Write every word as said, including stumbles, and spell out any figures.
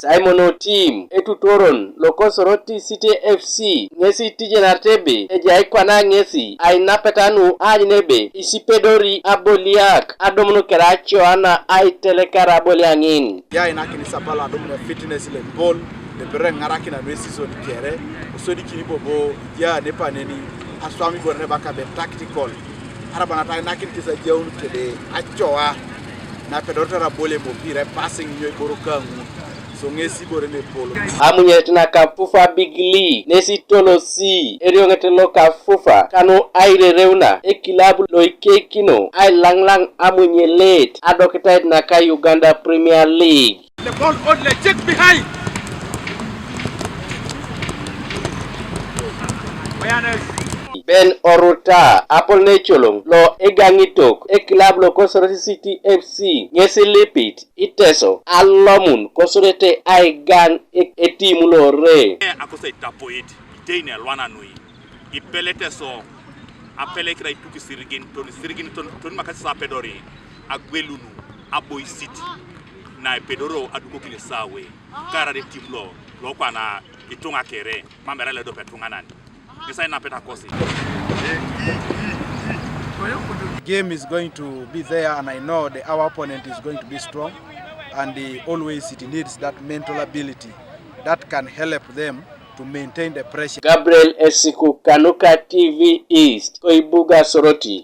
Simon Otim, etutoron lo Kosoroti City F C, ŋesi tijenar tebe ejai kwana ŋesi ainapeta nu aany nebe isipedori aboliak adomun kere acoana aitelekar aboliaŋin. Jai nakini sapala adomun fitness le bol, lepere ŋarakin anu esison kere, osodikini bobo ja nepaneni aswam ibore nebaka be tactical. Araba nata inakin kisa jaun kede acoa napedorete rabole mopira passing nyo iboro kaŋu. So ŋesi ibore nepolo. Amunyet naka FUFA Big League nesi tolosi erioŋet loka FUFA kanu airereuna ekilabu loikeikino ailaŋlaŋ amunyelet adokitait naka Uganda Premier League. The ball on the check behind. Awareness. Ben Oruta apol necoloŋ lo egaŋitok ekilab lo Kosoroti City F C ŋes ilipit Iteso alomun kosodete aigaŋ e- etim lore. Akosa itapoit itei ne elwana nui ipelete so apelekira ituk isirigin ton isirigin ton ton makasi so apedori agwelunu aboisit na epedoro adukokin esawe. Karare tim lo lokwana ituŋa kere mam erai loedop etuŋanan. Ŋes ainapeta kosi. Game is going to be there, and I know the our opponent is going to be strong, and uh, always it needs that mental ability that can help them to maintain the pressure. Gabriel Esiku kanuka T V East, koibuga Soroti.